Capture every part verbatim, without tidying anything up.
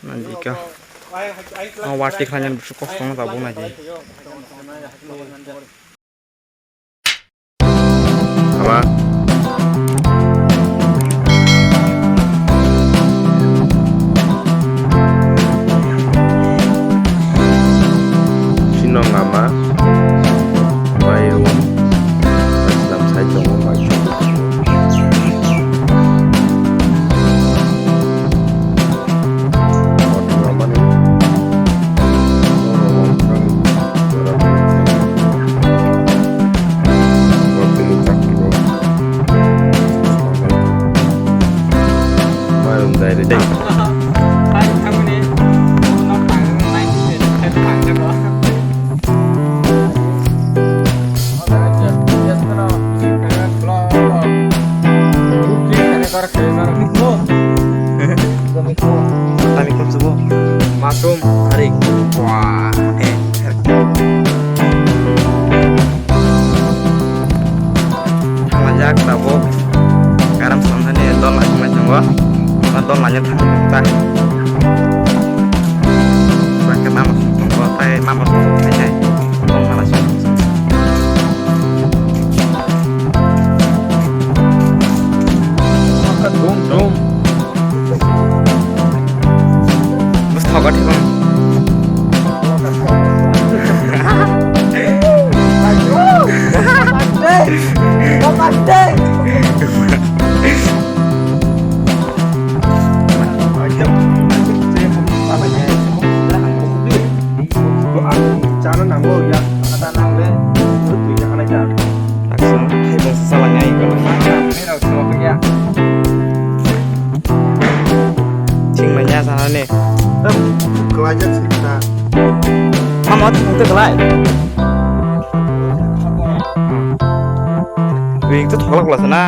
Najika. O wati khlainani bwswk kosto wngkha tabuk naji. Ama. Chini no lama. Mairum. Islam side tongo, mairum. Tami kom subo. Masum hari. Wah. Thanglaijak tabuk. Karam samsani dol naisingmai tongo. Ma dol naina thangkha. Sakhe mama song tongo, tai mama song tongo, tai tai. Dol mana song. Dum, dum. Bus thogo thibang. Chana nango ya, kata nangle, twi ya, kata ya. Taksa, hai bus salang ai ko. Mana, mana, mana, mana, mana. Thing manya sana ni. Kelajar cerita. Kamu tuh untuk kelai. Wih, itu tolak lah sana.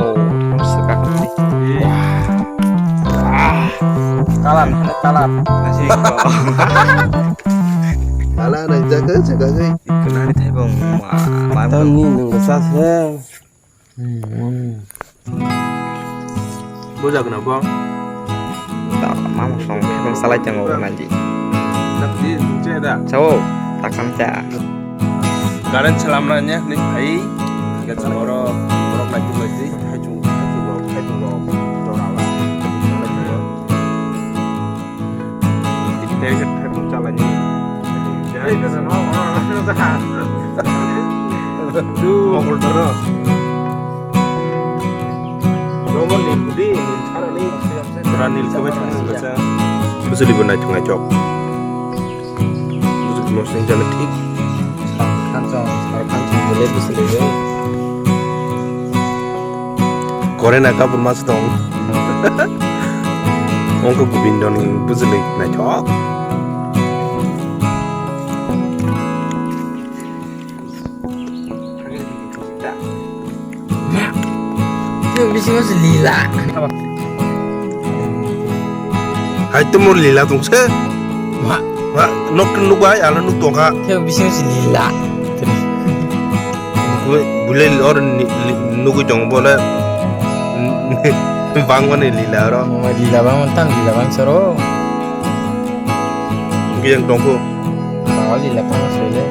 Oh, terus sekarang. Ah, kalan, kalan. Masih. Kalan, jaga, jaga, jaga. Kenal di Thai Bung. Wah, mantap. Tahun ini nunggu sas ya. Bujak na bo? Da, mama song, song salai tongo, nanti. Nanti, ceda. Sao, takam cha. Current salam nanya, ni pai. Kita borok, borok lagi, lagi. Hai chung, hai chung, hai chung, jora lah. Tei khe thaiphung chalani. Mokol toro. Rogo ni budi, ni charani. Pura nil khe bai thang nang khe cha. Bwswli bo naithok naithok. Bwswli mosni jani thik. Khanchong, khanchong bole bwswli bo. Kore na kapur mas tong. Ongko Gobindo ni bujili naithok. Yang bisi mas lila. Hai tumur lila tongse. Ma, ma, nok nuk bai, ala nuk tongkha. Yang bisi mas lila. Bule or nugui tongo bole bangmani lila oro. Lila bang tang lila bang soro. Giyang tongkho. Bang lila tang sele.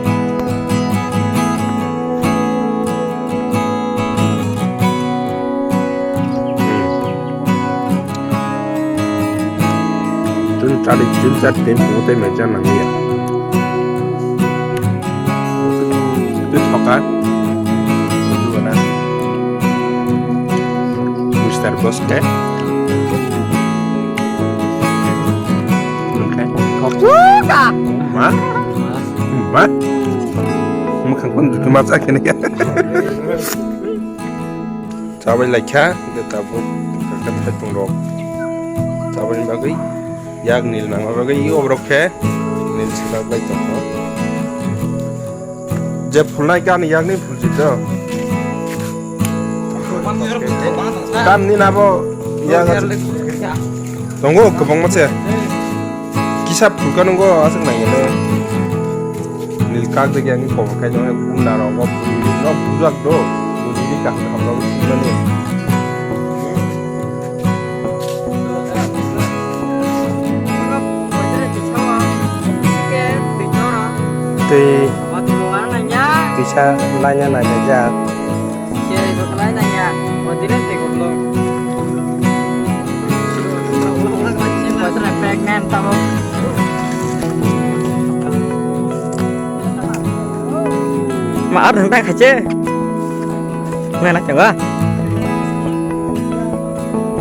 Chun chari chun char tin pung tei mai chan nang ya. Tu thoka. Tu na. Mister Boss ke. Okay. Ma? Ma? Mukhang pun juga masak ini ya. Chabai laikha, de tabuk, kakha thaitung rok. Chabai bagwi, yak nil nangma bagwi, i obrok khe, nil swkak bai tongkho. Je phulnai kani yak ni phulsi do. Tam ni nabo, yak tongo, kwbangma se. Kisa phulka nungo, aswk nai eno. Nil kak de yang kok khai jong na ro go no bujak do. Bujini kak ham ro bujani. Laina nailaijak. Khe joto laina ya, modire te gotlo. Boyfriend pregnant tamo. Ma ar thang ta khache. Nai na changa.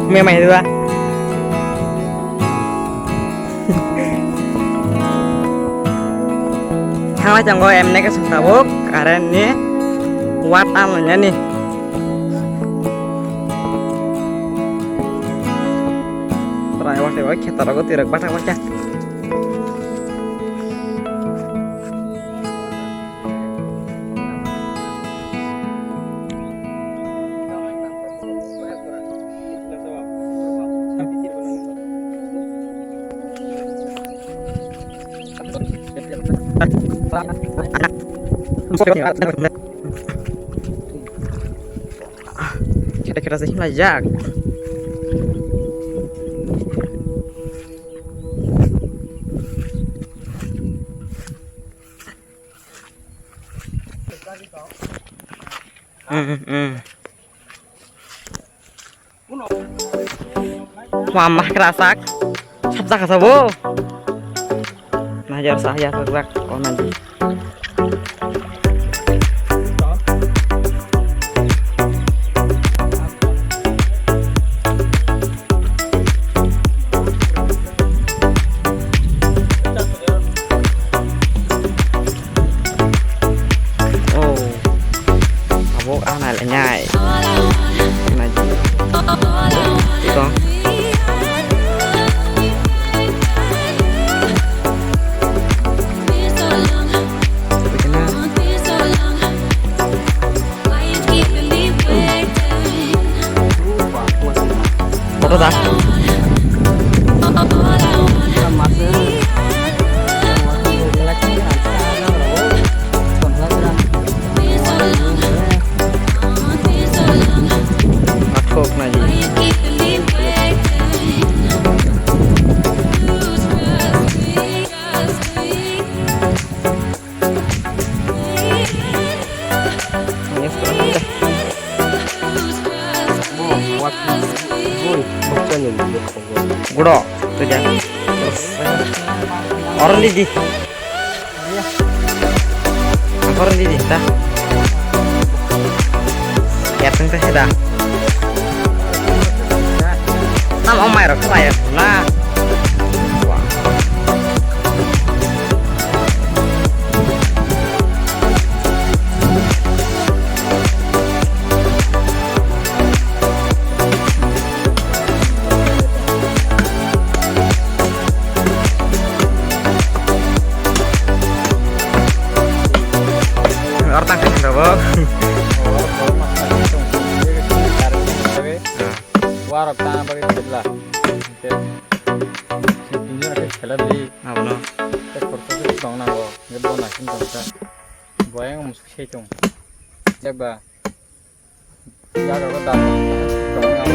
Me mai dua. Thangla tongo M N K song tabuk current ni watt ano nani. Try watt bai khe tara go tirok bata bata. Kheta kheta se himlai jak. Hmm, hmm, hmm. Wah, mah kerasak. Sabsa kasa bo. Nah, jar sah ya, rak, rak, oh, nanti. Oh. Abo ana le nyai. Nai. Ito. Photo da. Athok na ji. Gudo, tuh jangan. Orang di di. Orang di di, dah. Ya, tengah dah. Tam omai rok khlai rok na. Orang tangkap berapa? Warok ta bagwi thebla. Te si tinjon khe khela di. Abono. Te khoroksa khe tong nango. Nge bo naising tong ta. Bo yang musuk sei tong. Jaba. Ya ro da. Tong nango.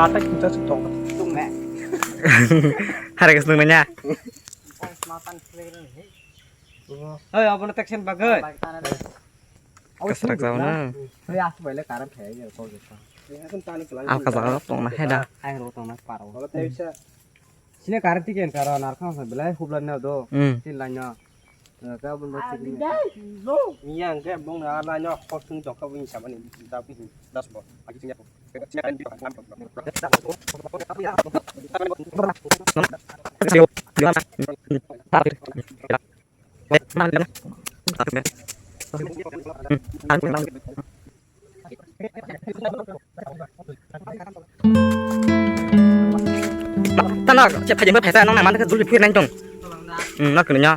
Atai kita sih tong. Harga seneng nanya. Hei, abono teksen bagwi. Kasrak jao na. Hei, aku balik karam kaya ya, kau gitu. Alka jaga tongna heda. Ayo, tongna paro. Sini karet tiken karo narkhang sa belai hubla ne do. Hmm. Tin lain no. Ka bun do tin. Iya, engke bung na lain no khosung jokka bung sama ni da bung das bo. Agi sini aku. Tano, che phajeng phaisa nong nang man khe juli phir nang tong. Hmm, nok kini nya.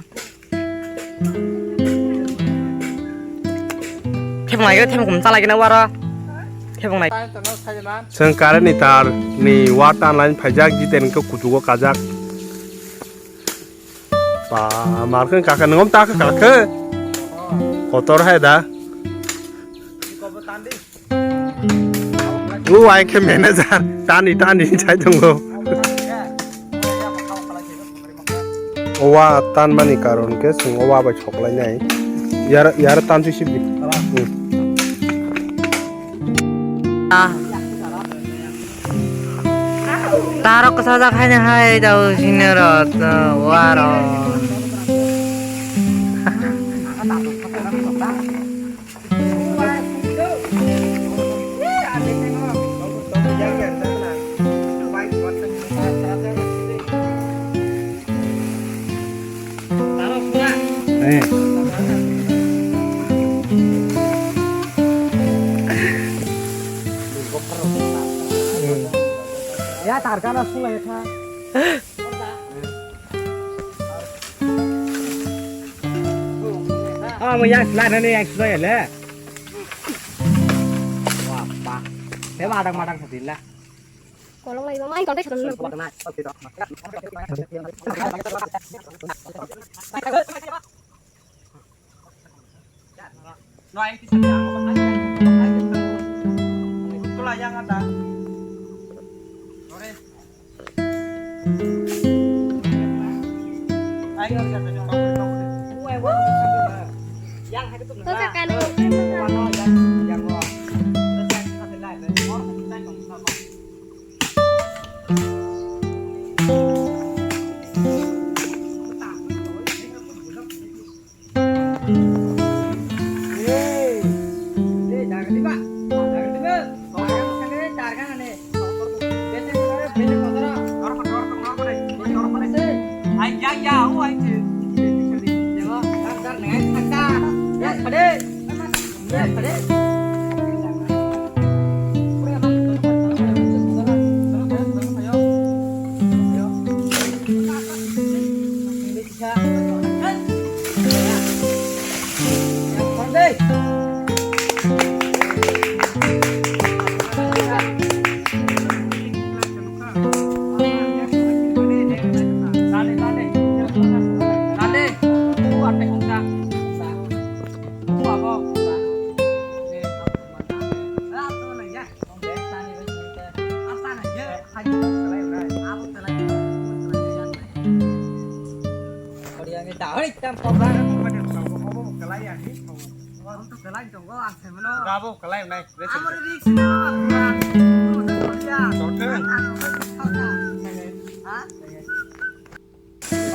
Thepung nai, thepung kum chalai kena waro. Thepung nai. Seng current ni tar ni wata line phaijak jiten ke kuchugo kajak. Ba, markhe kakhe, nungom ta khe kakhe. Kotor hai da. O ai khe manager, tani, tani, chai tongo. Owa tanmani karon khe chwng owa bai soklainai. Yar, yar tansi sibdi. Hmm. Taro kwchajak haino hai tao sinero waro. Ya tarkana sulai kha. Ah, mo yang slide ni yang sulai le. Wah, pa. Saya madang madang sedih lah. Kolong lagi bang, main kontes sedang.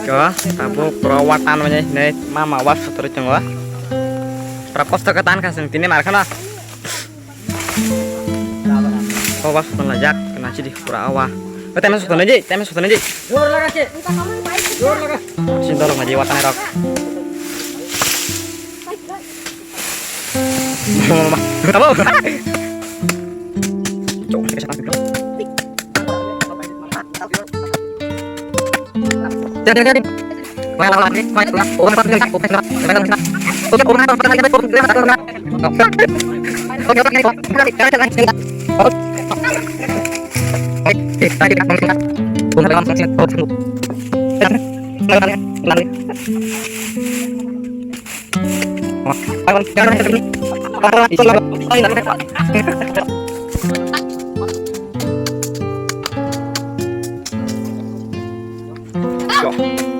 Ko, tabuk pura watan manya hinai mama wa sotro chungo. Pura kosto khe tan kha chwng tini mar khana. Ko wa sotro lajak kena chidi pura awa. Ko teme sotro naji, teme sotro naji. Jor laga che. Jor laga. Sin dolok naji watan rok. Mama, mama. Tabo. Cok, sakit, sakit.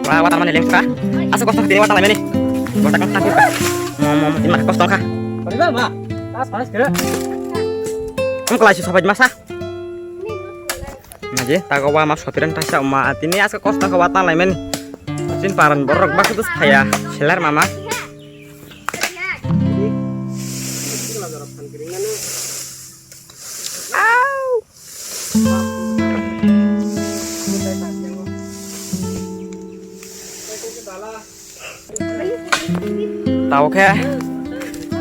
Wah, wah, tamani lengkha. Asa kosto tini wah, tamani. Wah, takang tangkir ka. Mo, mo, mo, tini maka kosto kha. Wah, ma. Tas, tas, kira. Ang kelas sobat masa. Maji, tago wah, ma sopiran tasa, ma, tini asa kosto kha, wah, tanglai mani. Sin paran borok bakudus phaya. Selar mama. Tao khe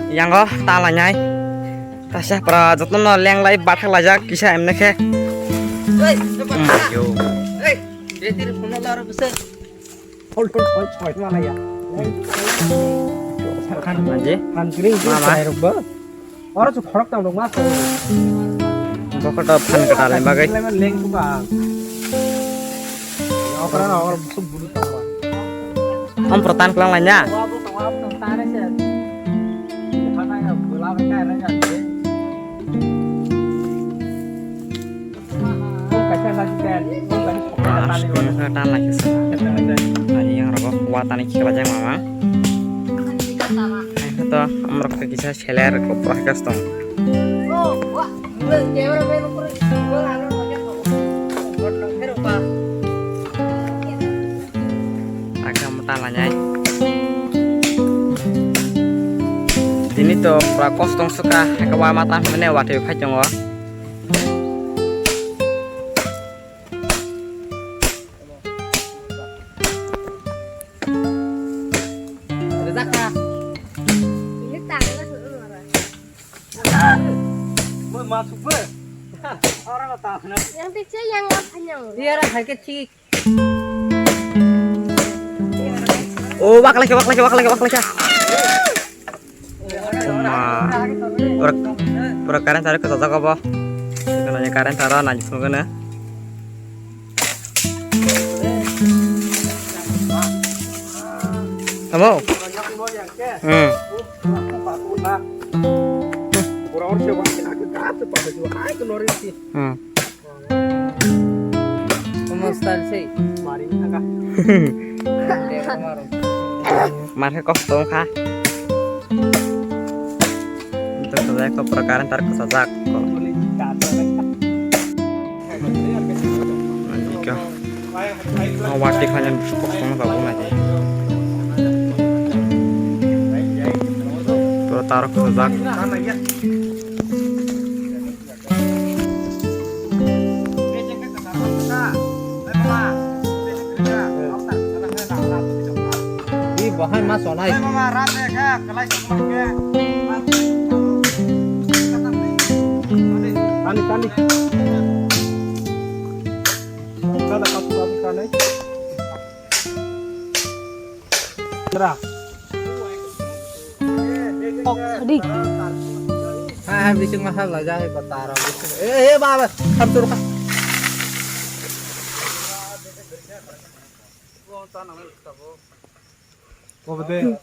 yango ta lainai. Tasa pra jotono lenglai bathak laijak kisa emne khe. Yo. Hol hol hol hol mana ya? Kan je? Kan kering je. Mama. Saya rubber. Oro chu khorok tang rok ma ko. Bokol to phan kwtal ni bagwi. Leng tu ka. Okra na okra busuk bulu tang ba. Om protan klang lanya. Wa bu tang wa bu tang ta na se. Khana ya bula ka ka na ya. Ang khe tan lai khe sa. Ani yang rogo watani khela jang mama. Ang khe to amrok khe kisa seler ko practice tong. Agam ta lanyai. Tini to pura kostong suka, eka wa mata mene wati phai tongo. Rwjakha. Ini tangan sudah marah. Bo ma sukbe. Ora ko ta na. Yang picture yang apa yang? Iya ra hai ke chik. Oh, wak lagi, wak lagi, wak lagi, wak lagi. Oma. Pura, pura current tarik kesajak apa? Kena current tarik nanti semua kena. Kamu? Hmm. Hmm. Omo style sei. Mari thangka. Mar khe kosto wngkha. Tok tok jak, tok pura current tar kwchajak. Manjika. O wati khaina kosto wngkha bo naidi. Pura tar kwchajak. Di bahai mas onai. Tani, tani. Kada kapu kapu kanai. Tara. Kok sadi. Ha ha bising mahal la jai ko tara bising. Eh eh baba, ham turu ka. Ko bade.